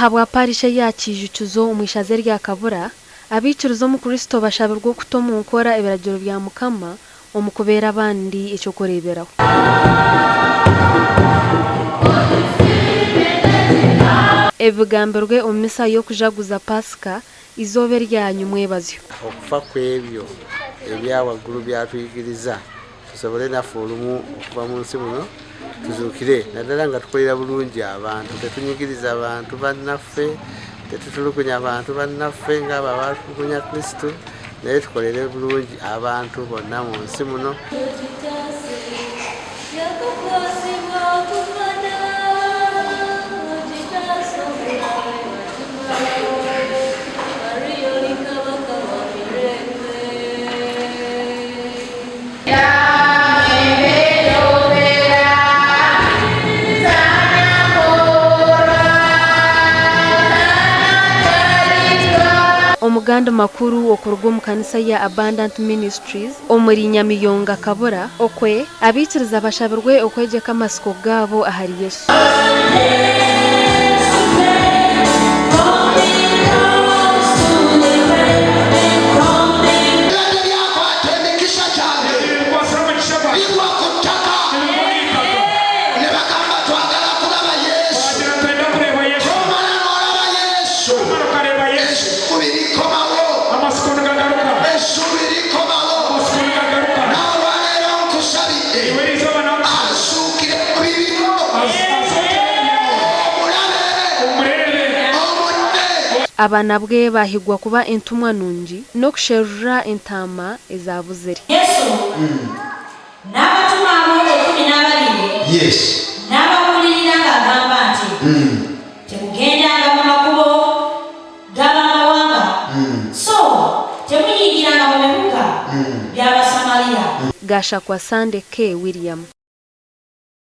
Ahabwa Parish eya Kiijukizo omu ishaza erya Kabura, abaikiriza omu Kristo bashabirwe okuta omu nkora ebiragiro bya Mukama omu kubeera abandi eky'okureeberaho. Ebi bigambirwe omu misa y'okujaguza Paasika eizooba erya nyumwebazyo. Okufa kw'ebyo ebya waggulu byatwigiriza tusobole naffe olumu okuva mu nsi muno tuzuukire naddala nga tukolera bulungi abantu, tetunyigiriza bantu bannaffe, tetutulugunya bantu bannaffe ng'abo abaatulugunya Kristo, naye tukolere bulungi abantu bonna mu nsi muno. Omugandi makuru okuruga omu kanisa ya Abundant Ministries omuri Nyamiyonga Kabura okwe abaikiriza bashabirwe okwegyeka amatsiko gaabo ahari Yesu. Ebiragiro byakwata emikisa gyange, bigwa ku ttaka, nibagamba twagala kulaba Yesu. Komara n'olaba Yesu, essuubi likomawo, essuubi likomawo. N'olwaleero nkusabidde azuukire mu bibyo, omulabe, omunne. Aba nabwe baahigwa kuba entumwa nungi n'okusherura entaama ezaabuzire. Yesu n'abatuma abo ekkumi n'ababiri n'ababuulirira ng'agamba nti, Temugendanga mu makubo g'ab'amawanga, so temuyingiranga mu bibuga by'Abasamaliya. Gashakwa Sunday K. William.